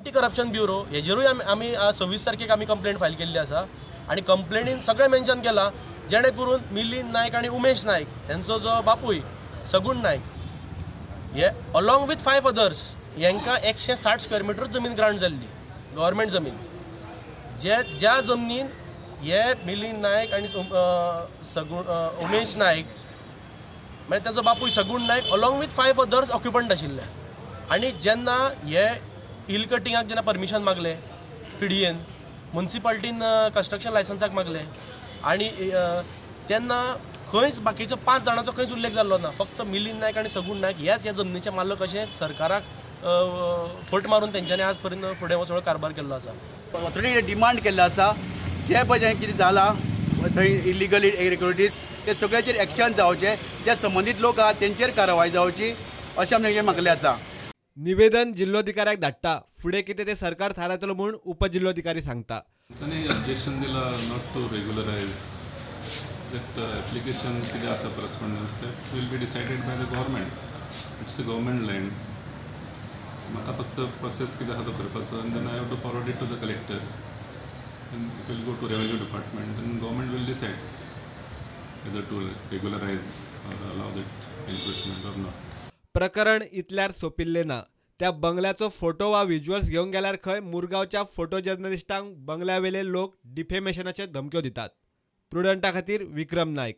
Anti corruption bureau हेजेरूय आमी 26 तारखेक आमी कंप्लेंट फायल केल्ली आसा आनी कंप्लेनीन सगळें मेन्शन केलां जेणे करून मिलिंद नायक आनी उमेश नायक हेंचो जो बापूय सगुण नायक हे अलॉंग विथ 5 अदर्स हेंकां 160 स्क्वेअर मिटर जमीन ग्रांट जाल्ली, गव्हर्मेंट जमीन, जे ज्या जमनीन हे मिलिंद नायक आनी सगुण उमेश नायक मागीर ताचो बापूय Sagun Naik along with 5 others occupant आशिल्ले. आनी जेन्ना हे हिल कटिंगाक जेन्ना परमिशन मागलें पीडीएन, मुन्सिपाल्टीन कन्स्ट्रक्शन लायसन्साक मागलें आनी तेन्ना खंयच बाकीचो 5 जाणांचो खंयच उल्लेख जाल्लो ना. फक्त मिलिंद नायक आनी सगुण नायक हेच ह्या जमनीचे मालक अशें सरकाराक फट मारून तेंच्यांनी आज पर्यंत फुडें सगळो कारभार केल्लो आसा. ऑथॉरिटीन डिमांड केल्लो आसा जे पळय कितें जालां थंय इलिगल एक्टिविटीज ते सगळ्याचेर एक्शन जावचें, जे संबंदीत लोक आहा तेंचेर कारवाय जावची अशें आमी मागलें आसा. निवेदन जिल्लोधिकाऱ्याक धाडटा, फुडें कितें तें सरकार थारायतलो म्हूण उपजिल्लोधिकारी सांगता. तांणी ऑब्जेक्शन दिलां not to regularise that application कितें आसा correspondence that will be decided by the government. It's a government land. म्हाका फक्त प्रोसेस कितें आसा तो करपाचो आनी then I have to forward it to the collector and it will go to revenue department and government will decide whether to regularize or allow that encroachment or not. प्रकरण इतल्यार सोपिल्लें ना. त्या बंगल्याचो फोटो वा visuals घेवन गेल्यार खंय मुरगांवच्या photo जर्नलिस्टांक बंगल्यावेले लोक डिफेमेशनाच्यो धमक्यो दितात. प्रुडंटा खातीर विक्रम नायक.